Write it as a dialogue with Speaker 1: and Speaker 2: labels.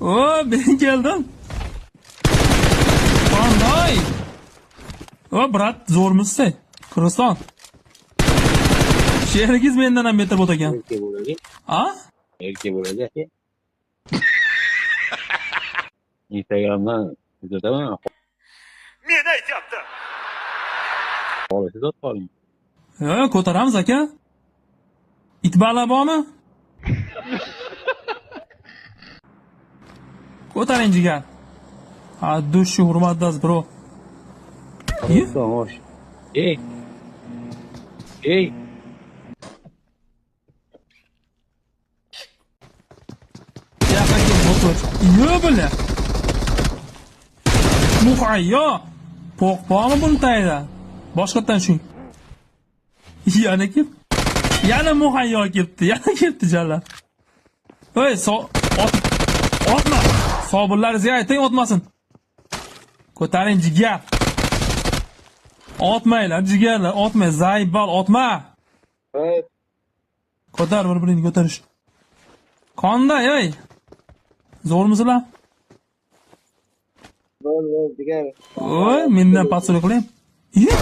Speaker 1: O, men keldim. Qanday? O, brat, zo'rmisiz? Qirg'iziston. Sherigingiz mendan ham betar bot ekan.
Speaker 2: Erkak bo'ladi.
Speaker 1: A?
Speaker 2: Erkak bo'ladi aka. Instagramdan kuzataman.
Speaker 3: Meni aytyapti.
Speaker 2: Xohlasa sotib oling.
Speaker 1: Yo, ko'taramiz aka. It bala bormi? Ko'taring jigar. Ha, dushi hurmatdaz, bro. Ye?
Speaker 2: Qirg'iziston osh. Ey. Ey.
Speaker 1: Yoqqa kel, bot. Yo, bile. Muhayyo. Po'q bormi buni tagida? Boshqatdan tushing. Yana kim? Yana muhayyo kelibdi, yana kelibdi jalla. Ey, so ot otma. Sobirlaringizga ayting, otmasin. Ko'taring jigar. Otmanglar, jigarlar, otma, zaybal, otma. Ko'tar bir-biringni ko'tarish. Qanday, ey? Zo'rmisizlar? Voy, mendan patso'lik qiling. Ye?